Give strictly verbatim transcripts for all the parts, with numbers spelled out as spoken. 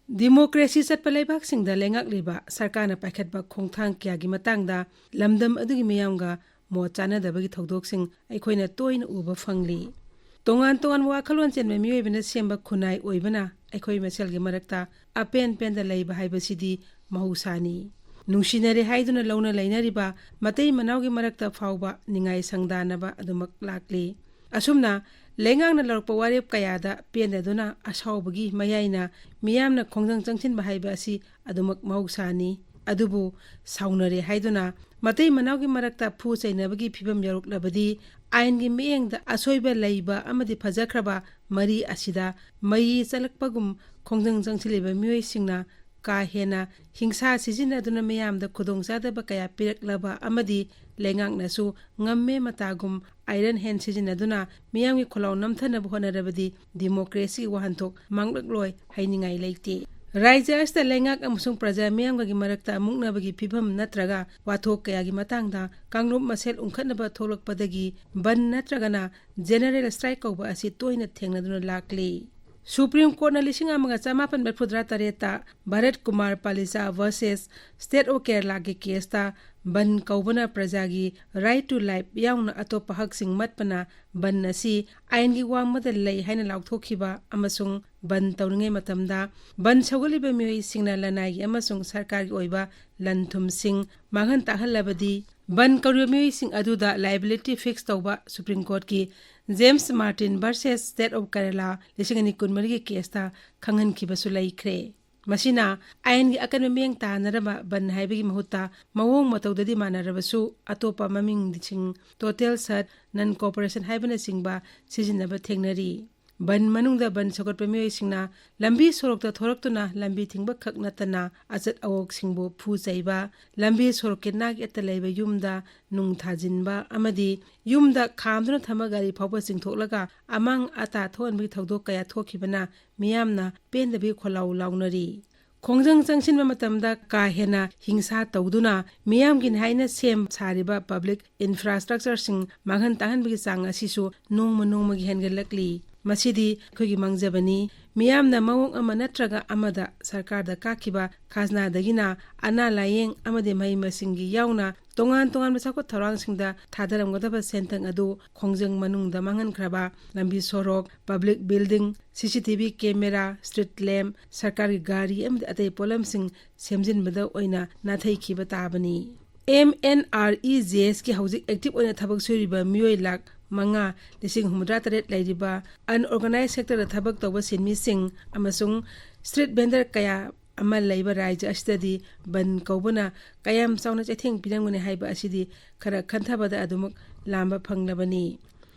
Democracy ꯆꯠꯄ ꯂꯩꯕꯥꯛꯁꯤꯡꯗ ꯂꯩꯉꯥꯛꯂꯤꯕ ꯁꯔꯀꯥꯔꯅ ꯄꯥꯏꯈꯠꯄ ꯈꯣꯡꯊꯥꯡ ꯀꯌꯥꯒꯤ ꯃꯇꯥꯡꯗ ꯂꯝꯗꯝ ꯑꯗꯨꯒꯤ ꯃꯤꯌꯥꯝꯒ ꯃꯣꯠ ꯆꯥꯅꯗꯕꯒꯤ ꯊꯧꯗꯣꯛꯁꯤꯡ ꯑꯩꯈꯣꯏꯅ ꯇꯣꯏꯅ ꯎꯕ ꯐꯪꯂꯤ꯫ ꯇꯣꯉꯥꯟ ꯇꯣꯉꯥꯟꯕ ꯋꯥꯈꯜꯂꯣꯟ ꯆꯦꯟꯕ ꯃꯤꯑꯣꯏꯕꯅ ꯁꯦꯝꯕ ꯈꯨꯟꯅꯥꯏ ꯑꯣꯏꯕꯅ ꯑꯩꯈꯣꯏ ꯃꯁꯦꯜꯒꯤ ꯃꯔꯛꯇ ꯑꯄꯦꯟ ꯄꯦꯟꯗ ꯂꯩꯕ ꯍꯥꯏꯕꯁꯤꯗꯤ ꯃꯍꯧꯁꯥꯅꯤ꯫ ꯅꯨꯡꯁꯤꯅꯔꯦ ꯍꯥꯏꯗꯨꯅ ꯂꯧꯅ ꯂꯩꯅꯔꯤꯕ ꯃꯇꯩ ꯃꯅꯥꯎꯒꯤ ꯃꯔꯛꯇ ꯐꯥꯎꯕ ꯅꯤꯡꯉꯥꯏ ꯁꯪꯗꯥꯅꯕ ꯑꯗꯨꯃꯛ ꯂꯥꯛꯂꯤ꯫ ꯑꯁꯨꯝꯅ ꯂꯩꯉꯥꯛꯅ ꯂꯧꯔꯛꯄ ꯋꯥꯔꯦꯞ ꯀꯌꯥꯗ ꯄꯦꯟꯗꯗꯨꯅ ꯑꯁꯥꯎꯕꯒꯤ ꯃꯌꯥꯏꯅ ꯃꯤꯌꯥꯝꯅ ꯈꯣꯡꯖꯪ ꯆꯪꯁꯤꯟꯕ ꯍꯥꯏꯕ ꯑꯁꯤ ꯑꯗꯨꯃꯛ ꯃꯍꯧꯁꯥꯅꯤ꯫ ꯑꯗꯨꯕꯨ ꯁꯥꯎꯅꯔꯦ ꯍꯥꯏꯗꯨꯅ ꯃꯇꯩ ꯃꯅꯥꯎꯒꯤ ꯃꯔꯛꯇ ꯐꯨ ꯆꯩꯅꯕꯒꯤ ꯐꯤꯕꯝ ꯌꯧꯔꯛꯂꯕꯗꯤ ꯑꯥꯏꯟꯒꯤ ꯃꯤꯠꯌꯦꯡꯗ ꯑꯁꯣꯏꯕ ꯂꯩꯕ ꯑꯃꯗꯤ ꯐꯖꯈ꯭ꯔꯕ ꯃꯔꯤ ꯑꯁꯤꯗ ꯃꯩ ꯆꯠꯂꯛꯄꯒꯨꯝ ꯈꯣꯡꯖꯪ ꯆꯪꯁꯤꯜꯂꯤꯕ ꯃꯤꯑꯣꯏꯁꯤꯡꯅ ꯀꯥ ꯍꯦꯟꯅ ꯍꯤꯡꯁꯥ ꯁꯤꯖꯤꯟꯅꯗꯨꯅ ꯃꯤꯌꯥꯝꯗ ꯈꯨꯗꯣꯡꯆꯥꯗꯕ ꯀꯌꯥ ꯄꯤꯔꯛꯂꯕ ꯑꯃꯗꯤ ꯂꯩꯉꯥꯛꯅꯁꯨ ꯉꯝꯃꯦ ꯃꯇꯥꯒꯨꯝ ꯑꯥꯏꯔꯟ ꯍꯦꯟ ꯁꯤꯖꯤꯟꯅꯗꯨꯅ ꯃꯤꯌꯥꯝꯒꯤ ꯈꯣꯜꯂꯥꯎ ꯅꯝꯊꯅꯕ ꯍꯣꯠꯅꯔꯕꯗꯤ ꯗꯤꯃꯣꯀ꯭ꯔꯦꯁꯤꯒꯤ ꯋꯥꯍꯟꯊꯣꯛ ꯃꯥꯡꯂꯛꯂꯣꯏ ꯍꯥꯏꯅꯤꯡꯉꯥꯏ ꯂꯩꯇꯦ꯫ ꯔꯥꯖ꯭ꯌ ꯑꯁꯤꯗ ꯂꯩꯉꯥꯛ ꯑꯃꯁꯨꯡ ꯄ꯭ꯔꯖꯥ ꯃꯤꯌꯥꯝꯒꯒꯤ ꯃꯔꯛꯇ ꯃꯨꯛꯅꯕꯒꯤ ꯐꯤꯕꯝ ꯅꯠꯇ꯭ꯔꯒ ꯋꯥꯊꯣꯛ ꯀꯌꯥꯒꯤ ꯃꯇꯥꯡꯗ ꯀꯥꯡꯂꯨꯞ ꯃꯁꯦꯜ ꯎꯪꯈꯠꯅꯕ ꯊꯣꯛꯂꯛꯄꯗꯒꯤ ꯕꯟ ꯅꯠꯇ꯭ꯔꯒꯅ ꯖꯦꯅꯔꯦꯜ ꯁ꯭ꯇ꯭ꯔꯥꯏꯛ ꯀꯧꯕ ꯑꯁꯤ ꯇꯣꯏꯅ ꯊꯦꯡꯅꯗꯨꯅ ꯂꯥꯛꯂꯤ꯫ ꯁꯨꯄ꯭ꯔꯤꯝ ꯀꯣꯔꯠꯅ ꯂꯤꯁꯤꯡ ꯑꯃꯒ ꯆꯃꯥꯄꯟ ꯃꯔꯤꯐꯨꯇꯔꯥ ꯇꯔꯦꯠꯇ Bharat Kumar Palicha versus state of ꯀꯦꯔꯂꯥꯒꯤ ꯀꯦꯁꯇ ꯕꯟ ꯀꯧꯕꯅ ꯄ꯭ꯔꯖꯥꯒꯤ right to life ꯌꯥꯎꯅ ꯑꯇꯣꯞꯄ ꯍꯛꯁꯤꯡ ꯃꯠꯄꯅ ꯕꯟ ꯑꯁꯤ ꯑꯥꯏꯟꯒꯤ ꯋꯥꯡꯃꯗ ꯂꯩ ꯍꯥꯏꯅ ꯂꯥꯎꯊꯣꯛꯈꯤꯕ ꯑꯃꯁꯨꯡ ꯕꯟ ꯇꯧꯔꯤꯉꯩ ꯃꯇꯝꯗ ꯕꯟ ꯁꯧꯒꯠꯂꯤꯕ ꯃꯤꯑꯣꯏꯁꯤꯡꯅ ꯂꯅꯥꯏꯒꯤ ꯑꯃꯁꯨꯡ ꯁꯔꯀꯥꯔꯒꯤ ꯑꯣꯏꯕ ꯂꯟ ꯊꯨꯝꯁꯤꯡ ꯃꯥꯡꯍꯟ ꯇꯥꯛꯍꯜꯂꯕꯗꯤ ꯕꯟ ꯀꯧꯔꯤꯕ ꯃꯤꯑꯣꯏꯁꯤꯡ ꯑꯗꯨꯗ liability fix ꯇꯧꯕ ꯁꯨꯄ꯭ꯔꯤꯝ ꯀꯣꯔꯠꯀꯤ James Martin versus state of Kerala ꯂꯤꯁꯤꯡ ꯑꯅꯤ ꯀꯨꯟꯃꯔꯤꯒꯤ ꯀꯦꯁꯇ ꯈꯪꯍꯟꯈꯤꯕꯁꯨ ꯂꯩꯈ꯭ꯔꯦ꯫ ꯃꯁꯤꯅ ꯑꯥꯏꯟꯒꯤ ꯑꯀꯟꯕ ꯃꯤꯠꯌꯦꯡ ꯇꯥꯅꯔꯕ ꯕꯟ ꯍꯥꯏꯕꯒꯤ ꯃꯍꯨꯠꯇ ꯃꯑꯣꯡ ꯃꯇꯧꯗꯗꯤ ꯃꯥꯟꯅꯔꯕꯁꯨ ꯑꯇꯣꯞꯄ ꯃꯃꯤꯡꯁꯤꯡ total shut, non cooperation ꯍꯥꯏꯕꯅꯆꯤꯡꯕ ꯁꯤꯖꯤꯟꯅꯕ ꯊꯦꯡꯅꯔꯤ꯫ ꯕꯟ ꯃꯅꯨꯡꯗ ꯕꯟ ꯁꯧꯒꯠꯄ ꯃꯤꯑꯣꯏꯁꯤꯡꯅ ꯂꯝꯕꯤ ꯁꯣꯔꯣꯛꯇ ꯊꯣꯔꯛꯇꯨꯅ ꯂꯝꯕꯤ ꯊꯤꯡꯕ ꯈꯛ ꯅꯠꯇꯅ ꯑꯆꯠ ꯑꯋꯣꯛꯁꯤꯡꯕꯨ ꯐꯨ ꯆꯩꯕ, ꯂꯝꯕꯤ ꯁꯣꯔꯣꯛꯀꯤ ꯅꯥꯛ ꯌꯦꯠꯇ ꯂꯩꯕ ꯌꯨꯝꯗ ꯅꯨꯡ ꯊꯥꯖꯤꯟꯕ ꯑꯃꯗꯤ ꯌꯨꯝꯗ ꯈꯥꯝꯗꯨꯅ ꯊꯝꯕ ꯒꯥꯔꯤ ꯐꯥꯎꯕ ꯆꯤꯡꯊꯣꯛꯂꯒ ꯑꯃꯥꯡ ꯑꯇꯥ ꯊꯣꯛꯍꯟꯕꯒꯤ ꯊꯧꯗꯣꯛ ꯀꯌꯥ ꯊꯣꯛꯈꯤꯕꯅ ꯃꯤꯌꯥꯝꯅ ꯄꯦꯟꯗꯕꯒꯤ ꯈꯣꯜꯂꯥꯎ ꯂꯥꯎꯅꯔꯤ꯫ ꯈꯣꯡꯖꯪ ꯆꯪꯁꯤꯟꯕ ꯃꯇꯝꯗ ꯀꯥ ꯍꯦꯟꯅ ꯍꯤꯡꯁꯥ ꯇꯧꯗꯨꯅ ꯃꯤꯌꯥꯝꯒꯤꯅꯤ ꯍꯥꯏꯅ ꯁꯦꯝ ꯁꯥꯔꯤꯕ public infrastructureꯁꯤꯡ ꯃꯥꯡꯍꯟ ꯇꯥꯛꯍꯟꯕꯒꯤ ꯆꯥꯡ ꯑꯁꯤꯁꯨ ꯅꯣꯡꯃ ꯅꯣꯡꯃꯒꯤ ꯍꯦꯟꯒꯠꯂꯛꯂꯤ꯫ ꯃꯁꯤꯗꯤ ꯑꯩꯈꯣꯏꯒꯤ ꯃꯥꯡꯖꯕꯅꯤ꯫ ꯃꯤꯌꯥꯝꯅ ꯃꯑꯣꯡ ꯑꯃ ꯅꯠꯇ꯭ꯔꯒ ꯑꯃꯗ ꯁꯔꯀꯥꯔꯗ ꯀꯥꯞꯈꯤꯕ ꯈꯥꯖꯅꯥꯗꯒꯤꯅ ꯑꯅꯥ ꯂꯥꯌꯦꯡ ꯑꯃꯗꯤ ꯃꯍꯩ ꯃꯁꯤꯡꯒꯤ ꯌꯥꯎꯅ ꯇꯣꯉꯥꯟ ꯇꯣꯉꯥꯟꯕ ꯆꯥꯎꯈꯠ ꯊꯧꯔꯥꯡꯁꯤꯡꯗ ꯊꯥꯗꯔꯝꯒꯗꯕ ꯁꯦꯟꯊꯪ ꯑꯗꯨ ꯈꯣꯡꯖꯪ ꯃꯅꯨꯡꯗ ꯃꯥꯡꯍꯟꯈ꯭ꯔꯕ ꯂꯝꯕꯤ ꯁꯣꯔꯣꯛ, public building, C C T V camera, street lamp, ꯁꯔꯀꯥꯔꯒꯤ ꯒꯥꯔꯤ ꯑꯃꯗꯤ ꯑꯇꯩ ꯄꯣꯠꯂꯝꯁꯤꯡ ꯁꯦꯝꯖꯤꯟꯕꯗ ꯑꯣꯏꯅ ꯅꯥꯊꯩꯈꯤꯕ ꯇꯥꯕꯅꯤ꯫ M N R E G ꯑꯦꯁꯀꯤ ꯍꯧꯖꯤꯛ ꯑꯦꯛꯇꯤꯚ ꯑꯣꯏꯅ ꯊꯕꯛ ꯁꯨꯔꯤꯕ ꯃꯤꯑꯣꯏ ꯂꯥꯈ ꯃꯉꯥ ꯂꯤꯁꯤꯡ ꯍꯨꯝꯐꯨꯇꯔꯥ ꯇꯔꯦꯠ ꯂꯩꯔꯤꯕ ꯑꯟꯑꯣꯔꯒꯅꯥꯏꯖ ꯁꯦꯛꯇꯔꯗ ꯊꯕꯛ ꯇꯧꯕ ꯁꯤꯟꯃꯤꯁꯤꯡ ꯑꯃꯁꯨꯡ ꯁ꯭ꯇ꯭ꯔꯤꯠ ꯚꯦꯟꯗꯔ ꯀꯌꯥ ꯑꯃ ꯂꯩꯕ ꯔꯥꯖ꯭ꯌ ꯑꯁꯤꯗꯗꯤ ꯕꯟ ꯀꯧꯕꯅ ꯀꯌꯥꯝ ꯆꯥꯎꯅ ꯆꯩꯊꯦꯡ ꯄꯤꯔꯝꯒꯅꯤ ꯍꯥꯏꯕ ꯑꯁꯤꯗꯤ ꯈꯔ ꯈꯟꯊꯕꯗ ꯑꯗꯨꯃꯛ ꯂꯥꯝꯕ ꯐꯪꯂꯕꯅꯤ꯫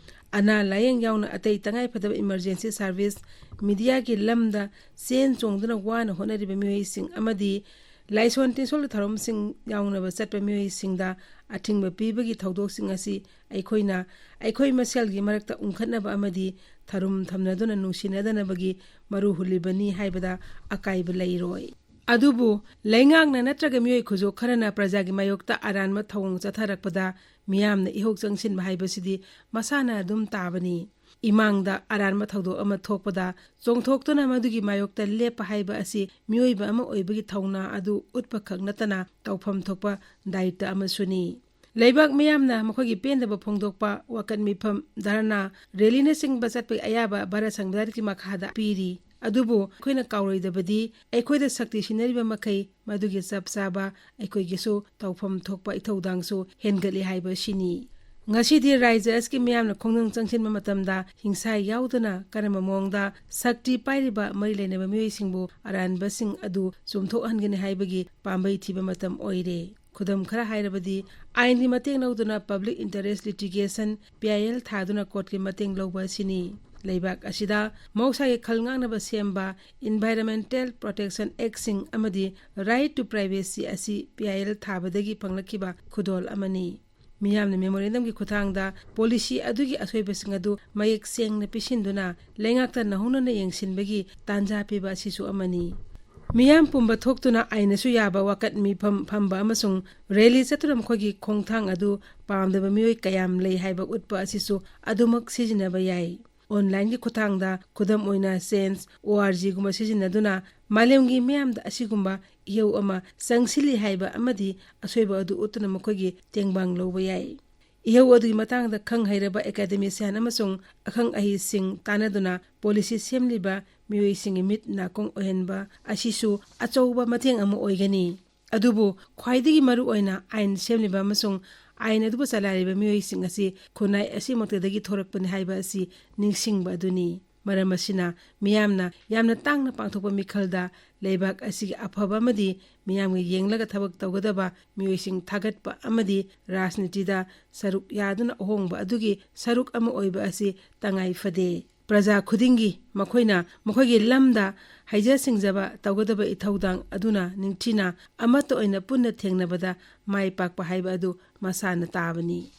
ꯑꯅꯥ ꯂꯥꯌꯦꯡ ꯌꯥꯎꯅ ꯑꯇꯩ ꯇꯉꯥꯏꯐꯗꯕ ꯏꯃꯔꯖꯦꯟꯁꯤ ꯁꯥꯔꯚꯤꯁ, ꯃꯤꯗꯤꯌꯥꯒꯤ ꯂꯝꯗ ꯆꯦꯟ ꯆꯣꯡꯗꯨꯅ ꯋꯥꯅ ꯍꯣꯠꯅꯔꯤꯕ ꯃꯤꯑꯣꯏꯁꯤꯡ ꯑꯃꯗꯤ ꯂꯥꯏꯁꯣꯟ ꯇꯤꯟꯁꯣꯜꯒꯤ ꯊꯧꯔꯝꯁꯤꯡ ꯌꯥꯎꯅꯕ ꯆꯠꯄ ꯃꯤꯑꯣꯏꯁꯤꯡꯗ ꯑꯊꯤꯡꯕ ꯄꯤꯕꯒꯤ ꯊꯧꯗꯣꯛꯁꯤꯡ ꯑꯁꯤ ꯑꯩꯈꯣꯏꯅ ꯑꯩꯈꯣꯏ ꯃꯁꯦꯜꯒꯤ ꯃꯔꯛꯇ ꯎꯪꯈꯠꯅꯕ ꯑꯃꯗꯤ ꯊꯔꯨꯝ ꯊꯝꯅꯗꯨꯅ ꯅꯨꯡꯁꯤꯅꯗꯅꯕꯒꯤ ꯃꯔꯨ ꯍꯨꯜꯂꯤꯕꯅꯤ ꯍꯥꯏꯕꯗ ꯑꯀꯥꯏꯕ ꯂꯩꯔꯣꯏ꯫ ꯑꯗꯨꯕꯨ ꯂꯩꯉꯥꯛꯅ ꯅꯠꯇ꯭ꯔꯒ ꯃꯤꯑꯣꯏ ꯈꯨꯖꯣꯛ ꯈꯔꯅ ꯄ꯭ꯔꯖꯥꯒꯤ ꯃꯥꯌꯣꯛꯇ ꯑꯔꯥꯟꯕ ꯊꯧꯑꯣꯡ ꯆꯠꯊꯔꯛꯄꯗ ꯃꯤꯌꯥꯝꯅ ꯏꯍꯧ ꯆꯪꯁꯤꯟꯕ ꯍꯥꯏꯕꯁꯤꯗꯤ ꯃꯁꯥꯅ ꯑꯗꯨꯝ ꯇꯥꯕꯅꯤ꯫ ꯏꯃꯥꯡꯗ ꯑꯔꯥꯟꯕ ꯊꯧꯗꯣꯛ ꯑꯃ ꯊꯣꯛꯄꯗ ꯆꯣꯡꯊꯣꯛꯇꯨꯅ ꯃꯗꯨꯒꯤ ꯃꯥꯌꯣꯛꯇ ꯂꯦꯞꯄ ꯍꯥꯏꯕ ꯑꯁꯤ ꯃꯤꯑꯣꯏꯕ ꯑꯃ ꯑꯣꯏꯕꯒꯤ ꯊꯧꯅꯥ ꯑꯗꯨ ꯎꯠꯄꯈꯛ ꯅꯠꯇꯅ ꯇꯧꯐꯝ ꯊꯣꯛꯄ ꯗꯥꯌꯤꯠꯇ ꯑꯃꯁꯨꯅꯤ꯫ ꯂꯩꯕꯥꯛ ꯃꯤꯌꯥꯝꯅ ꯃꯈꯣꯏꯒꯤ ꯄꯦꯟꯗꯕ ꯐꯣꯡꯗꯣꯛꯄ, ꯋꯥꯀꯠ ꯃꯤꯐꯝ, ꯙꯔꯅꯥ, ꯔꯦꯂꯤꯅꯆꯤꯡꯕ ꯆꯠꯄꯒꯤ ꯑꯌꯥꯕ ꯚꯥꯔꯠ ꯁꯪꯕꯤꯙꯥꯟꯒꯤ ꯃꯈꯥꯗ ꯄꯤꯔꯤ꯫ ꯑꯗꯨꯕꯨ ꯑꯩꯈꯣꯏꯅ ꯀꯥꯎꯔꯣꯏꯗꯕꯗꯤ ꯑꯩꯈꯣꯏꯗ ꯁꯛꯇꯤ ꯁꯤꯟꯅꯔꯤꯕ ꯃꯈꯩ ꯃꯗꯨꯒꯤ ꯆꯞ ꯆꯥꯕ ꯑꯩꯈꯣꯏꯒꯤꯁꯨ ꯇꯧꯐꯝ ꯊꯣꯛꯄ ꯏꯊꯧꯗꯥꯡꯁꯨ ꯍꯦꯟꯒꯠꯂꯤ ꯍꯥꯏꯕꯁꯤꯅꯤ꯫ ꯉꯁꯤꯗꯤ ꯔꯥꯏꯖ ꯑꯁꯤꯒꯤ ꯃꯤꯌꯥꯝꯅ ꯈꯣꯡꯖꯪ ꯆꯪꯁꯤꯟꯕ ꯃꯇꯝꯗ ꯍꯤꯡꯁꯥ ꯌꯥꯎꯗꯅ ꯀꯔꯝꯕ ꯃꯑꯣꯡꯗ ꯁꯛꯇꯤ ꯄꯥꯏꯔꯤꯕ ꯃꯔꯤ ꯂꯩꯅꯕ ꯃꯤꯑꯣꯏꯁꯤꯡꯕꯨ ꯑꯔꯥꯟꯕꯁꯤꯡ ꯑꯗꯨ ꯆꯨꯝꯊꯣꯛꯍꯟꯒꯅꯤ ꯍꯥꯏꯕꯒꯤ ꯄꯥꯝꯕꯩ ꯊꯤꯕ ꯃꯇꯝ ꯑꯣꯏꯔꯦ꯫ ꯈꯨꯗꯝ ꯈꯔ ꯍꯥꯏꯔꯕꯗꯤ ꯑꯥꯏꯟꯒꯤ ꯃꯇꯦꯡ ꯂꯧꯗꯨꯅ public interest litigation, P I L, ꯊꯥꯗꯨꯅ ꯀꯣꯔꯠꯀꯤ ꯃꯇꯦꯡ ꯂꯧꯕ ꯑꯁꯤꯅꯤ꯫ ꯂꯩꯕꯥꯛ ꯑꯁꯤꯗ ꯃꯍꯧꯁꯥꯒꯤ ꯈꯜ ꯉꯥꯛꯅꯕ ꯁꯦꯝꯕ, ꯏꯟꯚꯥꯏꯔꯣꯟꯃꯦꯟꯇꯦꯜ ꯄ꯭ꯔꯣꯇꯦꯛꯁꯟ ꯑꯦꯛꯁꯤꯡ ꯑꯃꯗꯤ ꯔꯥꯏꯠ ꯇꯨ ꯄ꯭ꯔꯥꯏꯚꯦꯁꯤ ꯑꯁꯤ ꯄꯤ ꯑꯥꯏ ꯑꯦꯜ ꯊꯥꯕꯗꯒꯤ ꯐꯪꯂꯛꯈꯤꯕ ꯈꯨꯗꯣꯜ ꯑꯃꯅꯤ꯫ ꯃꯤꯌꯥꯝꯅ ꯃꯦꯃꯣꯔꯦꯟꯗꯝꯒꯤ ꯈꯨꯠꯊꯥꯡꯗ ꯄꯣꯂꯤꯁꯤ ꯑꯗꯨꯒꯤ ꯑꯁꯣꯏꯕꯁꯤꯡ ꯑꯗꯨ ꯃꯌꯦꯛ ꯁꯦꯡꯅ ꯄꯤꯁꯤꯟꯗꯨꯅ ꯂꯩꯉꯥꯛꯇ ꯅꯧꯍꯧꯅꯅ ꯌꯦꯡꯁꯤꯟꯕꯒꯤ ꯇꯥꯟꯖꯥ ꯄꯤꯕ ꯑꯁꯤꯁꯨ ꯑꯃꯅꯤ꯫ ꯃꯤꯌꯥꯝ ꯄꯨꯝꯕ ꯊꯣꯛꯇꯨꯅ ꯑꯥꯏꯟꯅꯁꯨ ꯌꯥꯕ ꯋꯥꯀꯠ ꯃꯤꯐꯝ ꯐꯝꯕ ꯑꯃꯁꯨꯡ ꯔꯦꯂꯤ ꯆꯠꯇꯨꯅ ꯃꯈꯣꯏꯒꯤ ꯈꯣꯡꯊꯥꯡ ꯑꯗꯨ ꯄꯥꯝꯗꯕ ꯃꯤꯑꯣꯏ ꯀꯌꯥꯝ ꯂꯩ ꯍꯥꯏꯕ ꯎꯠꯄ ꯑꯁꯤꯁꯨ ꯑꯗꯨꯃꯛ ꯁꯤꯖꯤꯟꯅꯕ ꯌꯥꯏ꯫ ꯑꯣꯟꯂꯥꯏꯟꯒꯤ ꯈꯨꯠꯊꯥꯡꯗ, ꯈꯨꯗꯝ ꯑꯣꯏꯅ ꯆꯦꯟꯖ ꯑꯣ ꯑꯥꯔ ꯖꯤꯒꯨꯝꯕ ꯁꯤꯖꯤꯟꯅꯗꯨꯅ, ꯃꯥꯂꯦꯝꯒꯤ ꯃꯤꯌꯥꯝꯗ ꯑꯁꯤꯒꯨꯝꯕ ꯏꯍꯧ ꯑꯃ ꯆꯪꯁꯤꯜꯂꯤ ꯍꯥꯏꯕ ꯑꯃꯗꯤ ꯑꯁꯣꯏꯕ ꯑꯗꯨ ꯎꯠꯇꯨꯅ ꯃꯈꯣꯏꯒꯤ ꯇꯦꯡꯕꯥꯡ ꯂꯧꯕ ꯌꯥꯏ꯫ ꯏꯍꯧ ꯑꯗꯨꯒꯤ ꯃꯇꯥꯡꯗ ꯈꯪ ꯍꯩꯔꯕ ꯑꯦꯀꯥꯗꯦꯃꯤꯁꯤꯌꯥꯟ ꯑꯃꯁꯨꯡ ꯑꯈꯪ ꯑꯍꯩꯁꯤꯡ ꯇꯥꯟꯅꯗꯨꯅ ꯄꯣꯂꯤꯁꯤ ꯁꯦꯝꯂꯤꯕ ꯃꯤꯑꯣꯏꯁꯤꯡꯒꯤ ꯃꯤꯠ ꯅꯥꯀꯣꯡ ꯑꯣꯏꯍꯟꯕ ꯑꯁꯤꯁꯨ ꯑꯆꯧꯕ ꯃꯇꯦꯡ ꯑꯃ ꯑꯣꯏꯒꯅꯤ꯫ ꯑꯗꯨꯕꯨ ꯈ꯭ꯋꯥꯏꯗꯒꯤ ꯃꯔꯨ ꯑꯣꯏꯅ ꯑꯥꯏꯟ ꯁꯦꯝꯂꯤꯕ ꯑꯃꯁꯨꯡ ꯑꯥꯏꯟ ꯑꯗꯨꯕꯨ ꯆꯂꯥꯏꯔꯤꯕ ꯃꯤꯑꯣꯏꯁꯤꯡ ꯑꯁꯤ ꯈꯨꯟꯅꯥꯏ ꯑꯁꯤꯃꯛꯇꯗꯒꯤ ꯊꯣꯔꯛꯄꯅꯤ ꯍꯥꯏꯕ ꯑꯁꯤ ꯅꯤꯡꯁꯤꯡꯕ ꯑꯗꯨꯅꯤ꯫ ꯃꯔꯝ ꯑꯁꯤꯅ ꯃꯤꯌꯥꯝꯅ ꯌꯥꯝꯅ ꯇꯥꯡꯅ ꯄꯥꯡꯊꯣꯛꯄ ꯃꯤꯈꯜꯗ ꯂꯩꯕꯥꯛ ꯑꯁꯤꯒꯤ ꯑꯐꯕ ꯑꯃꯗꯤ ꯃꯤꯌꯥꯝꯒꯤ ꯌꯦꯡꯂꯒ ꯊꯕꯛ ꯇꯧꯒꯗꯕ ꯃꯤꯑꯣꯏꯁꯤꯡ ꯊꯥꯒꯠꯄ ꯑꯃꯗꯤ ꯔꯥꯖꯅꯤꯇꯤꯗ ꯁꯔꯨꯛ ꯌꯥꯗꯨꯅ ꯑꯍꯣꯡꯕ ꯑꯗꯨꯒꯤ ꯁꯔꯨꯛ ꯑꯃ ꯑꯣꯏꯕ ꯑꯁꯤ ꯇꯉꯥꯏ ꯐꯗꯦ꯫ ꯄ꯭ꯔꯖꯥ ꯈꯨꯗꯤꯡꯒꯤ ꯃꯈꯣꯏꯅ ꯃꯈꯣꯏꯒꯤ ꯂꯝꯗ ꯍꯩꯖ ꯁꯤꯡꯖꯕ ꯇꯧꯒꯗꯕ ꯏꯊꯧꯗꯥꯡ ꯑꯗꯨꯅ ꯅꯤꯡꯊꯤꯅ ꯑꯃꯠꯇ ꯑꯣꯏꯅ ꯄꯨꯟꯅ ꯊꯦꯡꯅꯕꯗ ꯃꯥꯏ ꯄꯥꯛꯄ ꯍꯥꯏꯕ ꯑꯗꯨ ꯃꯁꯥꯅ ꯇꯥꯕꯅꯤ꯫